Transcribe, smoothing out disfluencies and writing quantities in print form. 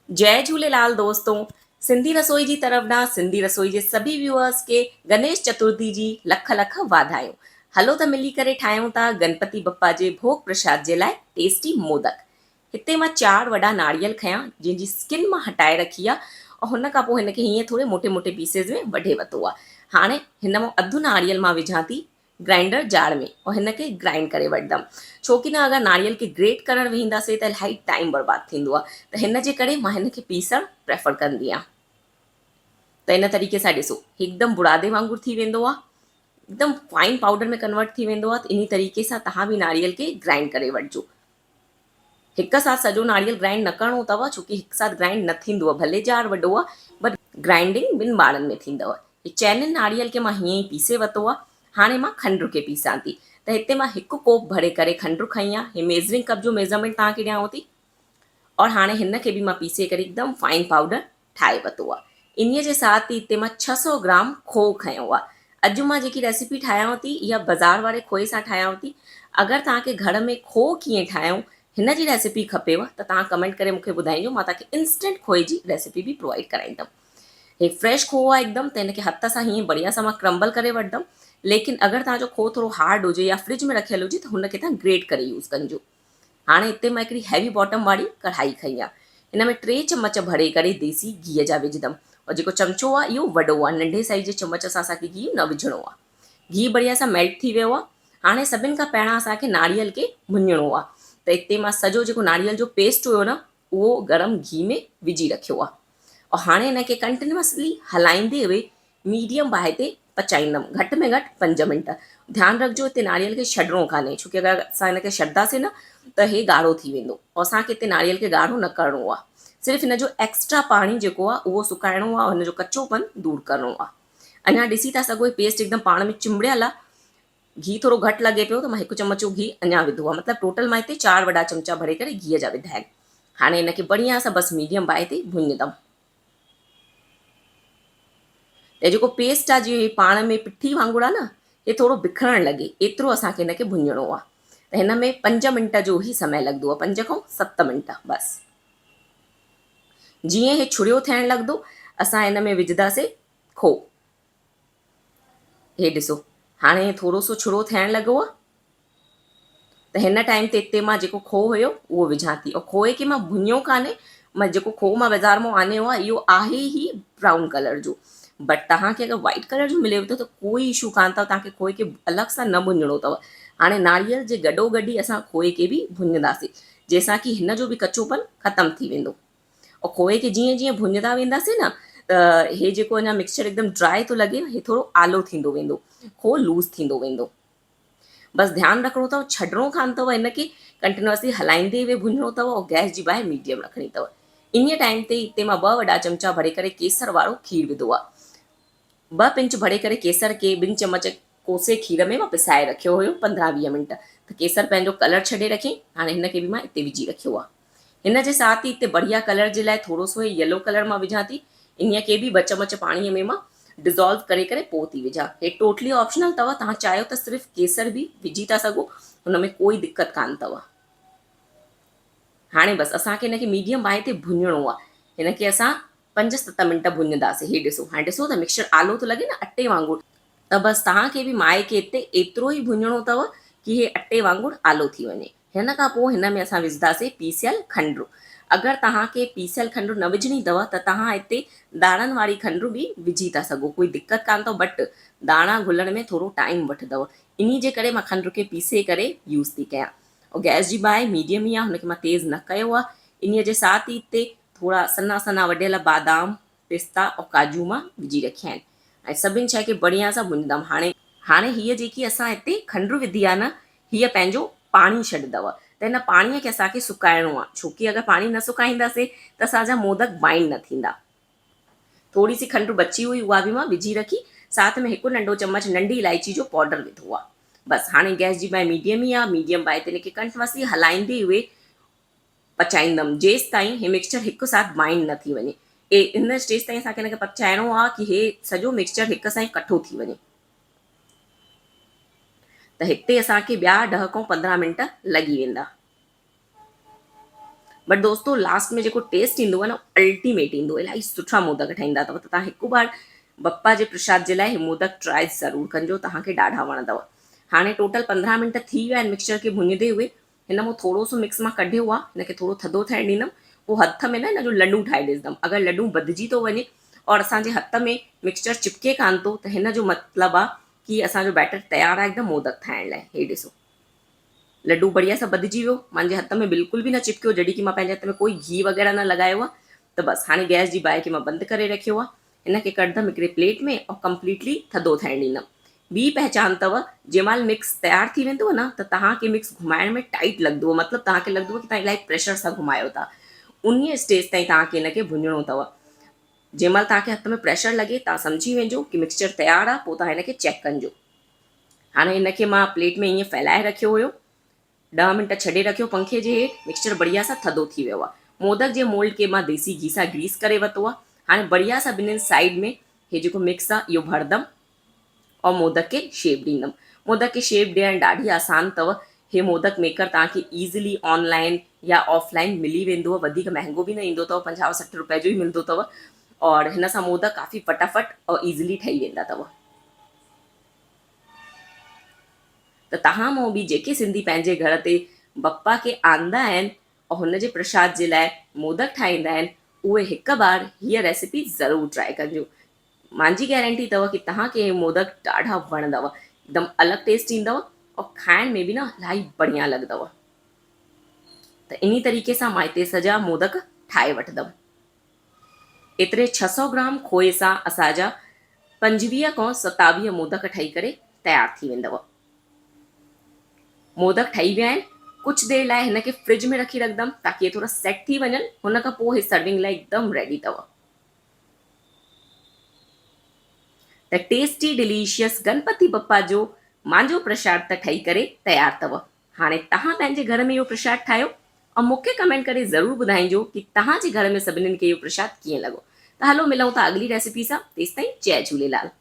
جئي جهوليلال دوستو سنڌي رسوئي جي طرف ڏانهن سنڌي رسوئي جي سڀي ويوئرس کي گنيش چترٿي جي لک لک واڌايون هلو ته ملي ڪري ٺاهيون ٿا گنپتي بپا جي ڀوڳ پرشاد جي لاء ٽيسٽي مودڪ هتي مان چار وڏا ناريل کنيا جنهن جي اسڪن مان هٽائي رکي آ ۽ هن کان پوء هن کي هيئن ٿوري موٽي موٽي پيسز ۾ وڍي وتو آ هاڻي هن مان اڌ ناريل مان وجهان ٿي گرائنڊر جار ۾ ۽ هن کي گرائنڊ ڪري وٺندم ڇو ڪي نه اگر ناريل کي گريٽ ڪرڻ ويهنداسي ته الاهي ٽائيم برباد ٿيندو آهي ته هن جي ڪري مان هن کي پيسڻ پريفر ڪندي آهيان ته هن طريقي سان ڏسو هڪدم برادي وانگر ٿي ويندو آهي هڪدم فائن پائوڊر ۾ ڪنورٽ ٿي ويندو آهي ته انهي طريقي سان توهان به ناريل کي گرائنڊ ڪري وٺجو. هڪ ساٿ سڄو ناريل گرائنڊ نه ڪرڻو اٿو ڇو ڪي هڪ ساٿ گرائنڊ نه ٿيندو ڀلي جار وڏو آ بٽ گرائنڊنگ ٻن ٻارن ۾ ٿيندو. هي چئنن ناريل کي مان هيئن ئي پيسي وتو آ. هاڻي مان کنڊ کي پيسان ٿي ته هتي مان هڪ ڪوپ ڀري ڪري کنڊ کنئي آ. هي ميزرنگ ڪپ جو ميزرمينٽ توهان کي ڏيانو ٿي. اور هاڻي هن کي به مان پيسي ڪري هڪدم فائن پائوڊر ٺاهي ورتو آ. انهيء جي ساٿ ئي هتي مان 600 گرام کوهه کنيو آ. اڄ مان جيڪي ريسيپي ٺاهيانو ٿي اها بازار واري کوهي سان ٺاهيانو ٿي. اگر توهان کي گهر ۾ کوهه ڪيئن ٺاهيون هن جي ريسيپي کپيو ته توهان ڪمينٽ ڪري مون کي ٻڌائجو مان توهان کي انسٽنٽ کوهي جي ريسيپي به پرووائيڊ ڪرائيندم. هي فريش کوهه آ هڪدم ته هن کي هٿ سان هيئن بڙيا سان مان ڪرمبل ڪري وٺندم. ليڪن اگر توهان جو کوهه ٿورو هارڊ هجي يا فرج ۾ رکيل هجي ته هن کي توهان گريٽ ڪري يوز ڪنجو. هاڻي هتي مان هڪڙي هيوي باٽم واري ڪڙهائي کنئي آهي. هن ۾ ٽي چمچ ڀري ڪري ديسي گيهه جا وجهندم. اور جيڪو چمچو آهي اهو وڏو آهي. ننڍي سائيز جي چمچ سان اسان کي گيهه نه وجهڻو آهي. گيهه بڙهيا سان ميلٽ ٿي ويو آهي. هاڻي سڀن کان پهريان اسان کي ناريل کي ڀڃڻو آهي. ته هتي مان سڄو جيڪو ناريل جو پيسٽ هيو نه اهو گرم گيهه ۾ وجهي رکيو آهي. اور هاڻي هن کي ڪنٽينيوسلي هلائيندي هوئي ميڊيم باهه تي پچائيندم گهٽ ۾ گهٽ 5 منٽ. ڌيان رکجو هتي ناريل کي ڇڏڻو ڪانهي ڇو ڪي اگر اسان هن کي ڇڏنداسين نه ته هي ڳاڙهو ٿي ويندو اور اسان کي هتي ناريل کي ڳاڙهو نه ڪرڻو آهي. صرف هن جو ايڪسٽرا پاڻي جيڪو آهي اهو سڪائڻو آهي هن جو ڪچو پن دور ڪرڻو آهي. اڃا ڏسي ٿا سگهو هي پيسٽ هڪدم پاڻ ۾ چنبڙيل آهي. گيهه ٿورو گهٽ لڳي پيو ته مان هڪ چمچو گيهه اڃا وڌو آهي مطلب ٽوٽل مان هتي چار وڏا چمچا ڀري ڪري گيهه جا وڌا آهن. هاڻي هن کي بڙهيا سان بس ميڊيم باهه تي ڀڃندم. ته جيڪو پيسٽ آهي جيئن هي پاڻ ۾ پٺي وانگر آهي نه هي ٿورو بکرڻ لڳي ايترو اسان کي هن کي ڀڃڻو آهي ته هن ۾ 5 منٽ جو ئي سمي لڳندو آهي 5 کان 7 منٽ بس. جيئن هي ڇڙيو ٿيڻ لڳندو اسان هن ۾ وجهنداسين کوء. هي ڏسو هاڻي ٿورو سو ڇڙو ٿيڻ لڳو آهي ته هن ٽائيم تي هتي مان جيڪو کوهه هيو اهو وجهان ٿي اور کوهي کي مان ڀڃيو ڪانهي مان جيڪو کوهه مان بازار مان آنيو آهي اهو آهي ئي برائون ڪلر جو بٽ توهان کي اگر وائيٽ ڪلر جو مليو ٿو ته ڪوئي اشو ڪانه اٿو توهان کي کوهي کي الڳ سان نه ڀڃڻو اٿو. هاڻي ناريل جي گڏو گڏ ئي اسان کوهي کي به ڀڃنداسين جنهن سان ڪي هن جو به ڪچو پن ختم ٿي ويندو. اور کوئي کي جيئن جيئن ڀڃندا وينداسين نه ته هي جيڪو اڃا مڪسچر هڪدم ڊرائي ٿو لڳي هي ٿورو آلو ٿيندو ويندو کوئو لوز ٿيندو ويندو. بس ڌيان رکڻو اٿو ڇڏڻو ڪانه اٿو هن کي ڪنٽينيوسلي هلائيندي اهي ڀڃڻو اٿو اور گئس جي باهه ميڊيم رکڻي اٿو. انهيء ٽائيم تي هتي مان ٻه وڏا چمچا ڀري ڪري ڪيسر وارو کير وڌو آهي. ٻه پنچ ڀري ڪري ڪيسر کي ٻن چمچ ڪوسي کير ۾ مان پسائي رکيو هيو 15 20 منٽ ته ڪيسر پنهنجو ڪلر ڇڏي رکيائين هاڻي هن کي به مان هتي وجهي رکيو آهي. هن جي ساٿ ئي هتي بڙهيا ڪلر جي لاء ٿورو سو هي يلو ڪلر مان وجهان ٿي. انهيء کي به ٻه چمچ پاڻيء ۾ مان ڊزالو ڪري ڪري پوء ٿي وجهان. هي ٽوٽلي آپشنل اٿو، توهان چاهيو ته صرف ڪيسر به وجهي ٿا سگهو، هن ۾ ڪوئي دقت ڪانه اٿو. هاڻي بس اسان کي هن کي ميڊيم باهه تي ڀڃڻو آهي. هن کي اسان 5 7 منٽ ڀڃنداسين. هي ڏسو، هاڻي ڏسو ته مڪسچر آلو ٿو لڳي نه اٽي وانگر. ته بس توهان کي به مائي کي هتي ايترو ئي ڀڃڻو اٿو ڪي هي اٽي وانگر آلو ٿي وڃي. هن کان پوء هن ۾ اسان وجهنداسين پيسيل کنڊ. اگر توهان کي پيسيل کنڊ نه وجهڻي اٿو ته توهان هتي داڻن واري کنڊ به وجهي ٿا سگهو ڪوئي دقت ڪانه اٿو بٽ داڻا گهلڻ ۾ ٿورو ٽائيم وٺندو انهي جي ڪري مان کنڊ کي پيسي ڪري يوز ٿي ڪيان. اور گئس جي باهه ميڊيم ئي آهي هن کي مان تيز نه ڪيو آهي. انهي جي ساٿ ئي هتي ٿورا سنها سنها وڍيل بادام، پستا اور ڪاجو مان وجهي رکيا آهن ۽ سڀن شيء کي بڙهيا سان ڀڃندم. هاڻي هاڻي هيء جيڪي اسان هتي کنڊ وڌي آهي نه هيء پنهنجو پاڻي ڇڏندو ته هن پاڻيء کي اسان کي سڪائڻو آهي ڇو ڪي اگر پاڻي نه سڪائينداسين ته اسان جا مودڪ بائنڊ نه ٿيندا. ٿوري سي کنڊ بچي هئي اها به مان وجهي رکي ساٿ ۾ هڪ ننڍو چمچ ننڍي الائچي جو پائوڊر وڌو آهي. بس هاڻي گئس جي باهه ميڊيم ئي آهي ميڊيم باهه تي هن کي ڪنٽنوسلي هلائيندي اهي پچائيندم جيستائين هي مڪسچر هڪ ساٿ بائنڊ نه ٿي وڃي. ان اسٽيج تائين اسان کي هن کي پچائڻو آهي ڪي هي سڄو مڪسچر هڪ سان ئي ڪٺو ٿي وڃي. ته هتي اسان کي ٻيا 10 کان 15 منٽ لڳي ويندا. بٽ دوستو لاسٽ ۾ جيڪو ٽيسٽ ايندو آهي نه الٽيميٽ ايندو الاهي سٺا مودڪ ٺهيندا اٿو ته توهان هڪ بار بپا جي پرشاد جي لاء هي مودڪ ٽرائي ضرور ڪنجو توهان کي ڏاڍا وڻندو. هاڻي ٽوٽل 15 منٽ ٿي ويا آهن مڪسچر کي ڀڃندي هئي. هن مون ٿورو سو مڪس مان ڪڍيو آهي هن کي ٿورو ٿڌو ٿيڻ ڏيندم پوء هٿ ۾ نه هن جو لڏون ٺاهي ڏسندم اگر لڏون ٻڌجي ٿو وڃي اور اسان جي هٿ ۾ مڪسچر چپڪي ڪانه ٿو ته هن جو مطلب آهي ڪي اسان جو بيٽر تيار آهي هڪدم مودڪ ٺاهڻ لاء. هي ڏسو. لڏو بڙيا سان ٻڌجي ويو، مانجي هٿ ۾ بلڪل به نه چپڪيو، جڏهن ڪي مان پنهنجي هٿ ۾ ڪوئي گهي وغيره نه لڳايو آهي ته بس هاڻي گئس جي باهه کي مان بند ڪري رکيو آهي، هن کي ڪڍندم هڪڙي پليٽ ۾ اور ڪمپليٽلي ٿڌو ٿيڻ ڏيندم. ٻي پهچان اٿو جنهن مهل مڪس تيار ٿي ويندو نه ته توهان کي مڪس گهمائڻ ۾ ٽائيٽ لڳندو مطلب توهان کي لڳندو ڪي توهان الاهي پريشر سان گهمايو ٿا انهي اسٽيج تائين توهان کي هن کي ڀڃڻو اٿو. جنهن مهل توهان کي هٿ ۾ پريشر لڳي توهان سمجهي وڃجو ڪي مڪسچر تيار آهي پوء توهان هن کي چيڪ ڪنجو. هاڻي هن کي مان پليٽ ۾ ائين ڦهلائي رکيو هيو. 10 منٽ ڇڏي رکيو پنکي جي هيٺ. مڪسچر بڙيا سان ٿڌو ٿي ويو آهي. مودڪ جي مولڊ کي مان ديسي گهي سان گريس ڪري ورتو آهي. هاڻي بڙيا سان ٻنهين سائيڊ ۾ هي جيڪو مڪس آهي اهو ڀرندم اور مودڪ کي شيپ ڏيندم. مودڪ کي شيپ ڏيڻ ڏاڍي آسان اٿو. هي مودڪ ميڪر توهان کي ايزلي آن لائين يا آف لائين ملي ويندو. وڌيڪ مهنگو به نه ايندو اٿو 50 60 روپئي جو ئي ملندو اٿو اور هن سان مودڪ ڪافي فٽافٽ اور ايزلي ٺهي ويندا اٿو. ته توهان مون به جيڪي سنڌي پنهنجي گهر تي بپا کي آندا آهن ۽ هن جي پرشاد جي لاء مودڪ ٺاهيندا آهن اهي هڪ بار هيء ريسيپي ضرور ٽرائي ڪنجو. مانجي گيرنٽي اٿو ڪي توهان کي هي مودڪ ڏاڍا وڻندو هڪدم الڳ ٽيسٽ ايندو ۽ کائڻ ۾ به نه الاهي بڙيا لڳندو. ته انهي طريقي سان مان هتي سڄا مودڪ ٺاهي وٺندم. ايتري 600 گرام کوئي سان اسان جا 25 کان 27 مودڪ ٺهي ڪري تيار ٿي ويندو. مودڪ ٺهي ويا آهن. ڪجهه دير لاء هن کي فرج ۾ رکي رکندم تاڪي اهي ٿورا سيٽ ٿي وڃن. هن کان پوء هي سرونگ لاء هڪدم ريڊي اٿو. ته ٽيسٽي ڊليشيس گنپتي بپا جو مانجو پرشاد ته ٺهي ڪري تيار اٿو. هاڻي توهان پنهنجي گهر ۾ اهو پرشاد ٺاهيو ۽ مون کي ڪمينٽ ڪري ضرور ٻڌائينجو ڪي توهان جي گهر ۾ سڀنين کي اهو پرشاد ڪيئن لڳو. ته هلو ملون ٿا اڳلي ريسيپي سان تيستائين جئي جهوليلال.